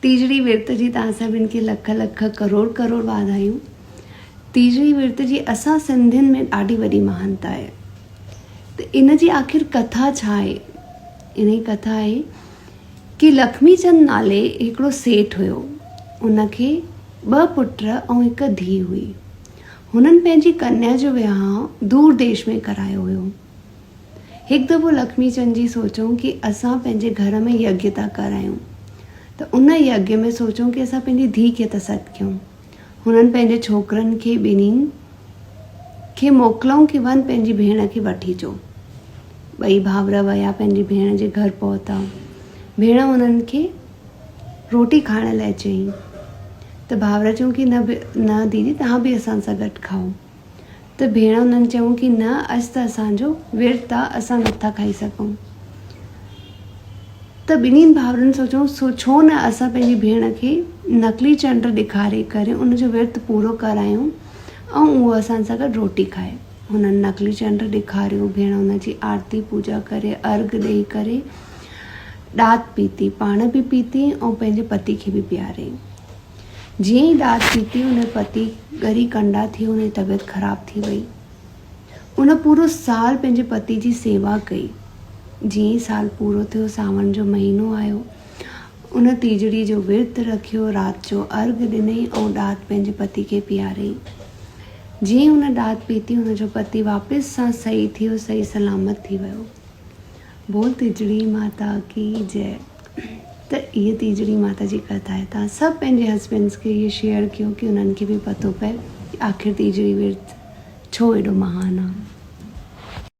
ٽيجڙي ورت جي توهان سڀن کي لک لک ڪروڙ ڪروڙ واڌايون. ٽيجڙي ورت جي اسان سنڌين ۾ ڏاڍي وڏي مهانتا آهي ته ان جي آخر ڪٿا ڇا آهي؟ ان جي ڪٿا آهي ڪي لکمي چند نالي هڪڙو سيٺ هيو ان کي ٻه پٽ ۽ هڪ ڌيء هئي. هنن پنهنجي ڪنيا جو وهانء دور ديش ۾ ڪرايو هيو. هڪ دفعو لکمي چند جي سوچيو ڪي اسان پنهنجي گهر ۾ يگيه ٿا ڪرايون ته ان يگيه ۾ سوچيو ڪي اسان پنهنجي ڌيء کي ٿا سڏ ڪيون. هنن پنهنجي ڇوڪرن کي ٻنهين کي موڪليو ڪي وڃ پنهنجي ڀيڻ کي وٺي اچو. ٻئي ڀائر ويا پنهنجي ڀيڻ جي گهر پهتا. ڀيڻ هنن کي روٽي کائڻ لاء چيائين ته ڀائر چيو ڪي نه نه ديدي توهان به اسان سان گڏ کائو. ته ڀيڻ انهن چيو ڪي نه اڄ ته اسان جو ورت آ اسان نٿا کائي سگهون. ته ٻنهين ڀائرن سوچيو سو ڇو نه اسان پنهنجي ڀيڻ کي نقلي چنڊ ڏيکاري ڪري ان جو ورت پورو ڪرايون ۽ اهو اسان سان گڏ روٽي کائي. هنن نقلي چنڊ ڏيکاريو، ڀيڻ ان جي آرتي پوڄا ڪري ارگهه ڏئي ڪري ڏات پيتي، پاڻ به پيتي ۽ پنهنجي پتي کي به پياريائين. جيئن ئي ڏات پيتي ان جو پتي ڳري ڪنڊا ٿي ان جي طبيعت خراب ٿي وئي. ان پورو سال پنهنجي پتي جي سيوا ڪئي. جيئن ئي سال پورو ٿيو سانوڻ جو مهينو آيو. ان ٽيجڙي جو ورت رکيو، رات جو ارگهه ڏنئي ۽ ڏات پنهنجي پتي کي پياريائين. جيئن ئي ان ڏات پيتي ان جو پتي واپس سان صحيح ٿي ويو صحيح سلامت ٿي ويو. بول ٽيجڙي ماتا ڪي جئه. ته هيء ٽيجڙي ماتا جي ڪٿا آهي. توهان سڀ پنهنجي هسبينڊس کي هيء شيئر ڪيو ڪي انهن کي به پتو پئي آخر ٽيجڙي ورت ڇو ايڏو مهان آ.